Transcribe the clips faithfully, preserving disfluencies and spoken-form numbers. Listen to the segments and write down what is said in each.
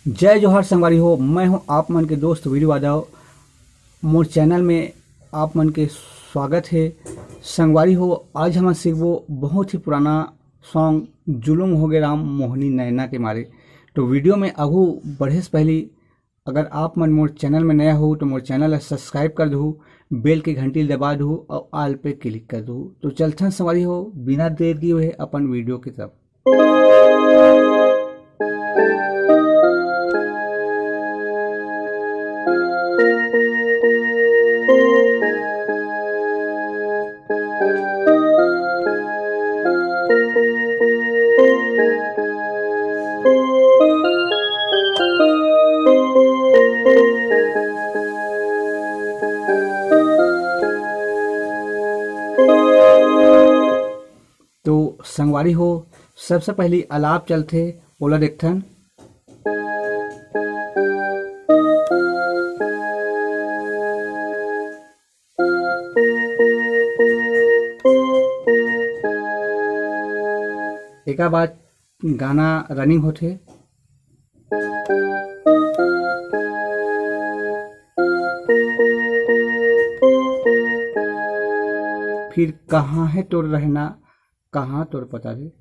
जय जोहार संगवारी हो, मैं हूं आप मन के दोस्त वीरू यादव। मोर चैनल में आप मन के स्वागत हे। संगवारी हो, आज हमन सीखबो बहुत ही पुराना सॉन्ग जुलुम हो गे राम मोहनी नैना के मारे। तो वीडियो में आगू बढ़े से पहली अगर आप मन मोर चैनल में नया हो तो मोर चैनल ला सब्सक्राइब कर दहू, बेल के घंटी ला दबा दहू और ऑल पे क्लिक कर दहू। तो चलथन संगवारी हो, बिना देर किए हुए अपन वीडियो की तरफ। तो संगवारी हो, सबसे पहली अलाप चलथे, ओला देखथन। एकर बाद गाना रनिंग होथे। फिर कहाँ है तोर रहना, कहाँ तोर पता रे।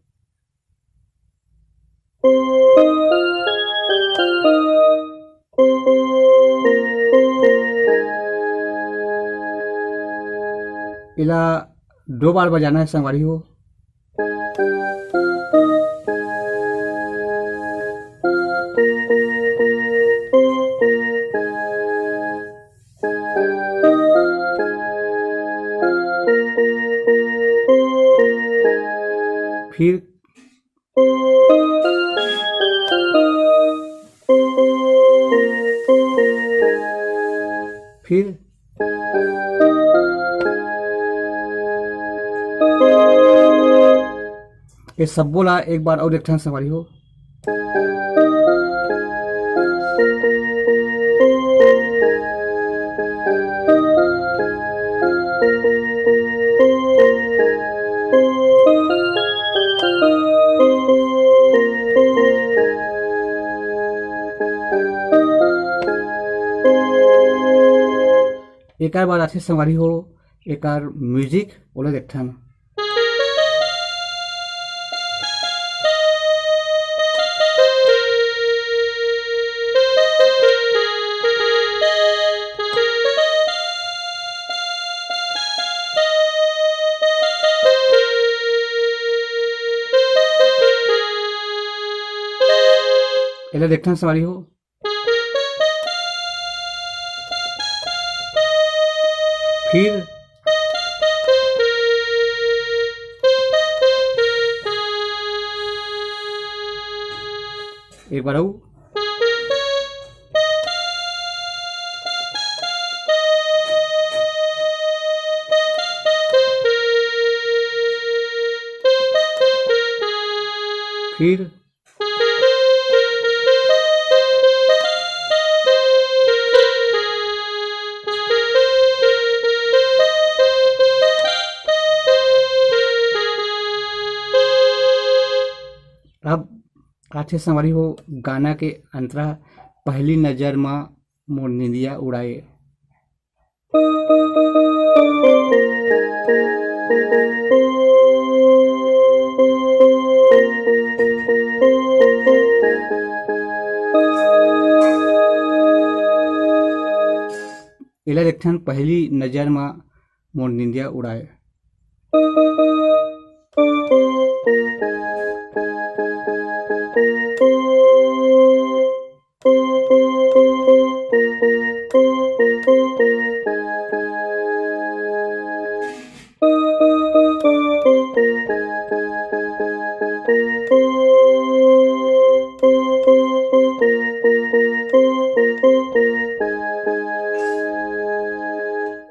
इला दो बार बजाना है संगवारी हो। फिर फिर ये सब्बो ला एक बार और एक ठन संगवारी हो। एकर बाद आथे संगवारी हो एकर म्यूजिक, ओला देखथन। एला देखथन संगवारी हो। फिर एक बार अउ। फिर अब आथे संगवारी हो गाना के अंतरा, पहली नजर म मोर निंदिया उड़ाए। एला एक ठन पहली नजर म मोर निंदिया उड़ाए।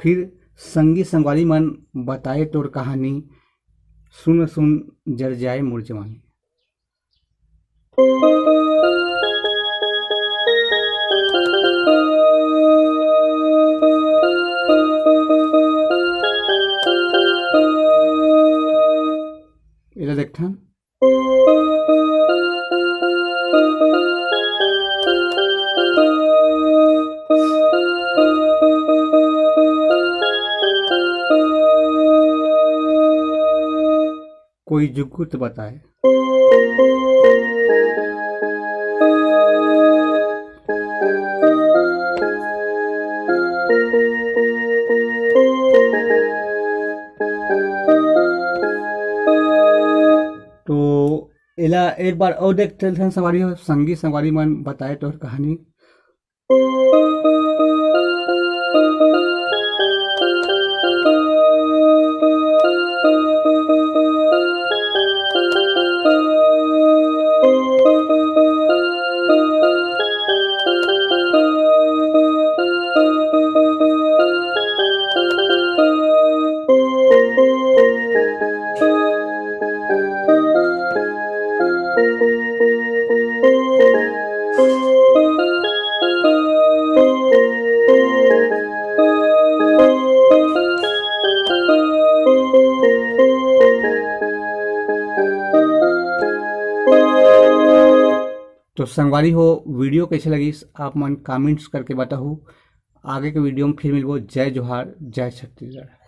फिर संगी संगवारी मन बताए तोर कहानी, सुन सुन जर जाए मोर जवानी। एला देखथन। जुगुत बताए। तो एला एक बार अउ देख लेथन संगवारी हो, संगी संगवारी मन बताए तोर कहानी। तो संगवारी हो, video कैसे लगिस, आप मन comments करके बताहू। आगे के video में फिर मिलबो। जय जोहार, जय छत्तीसगढ़।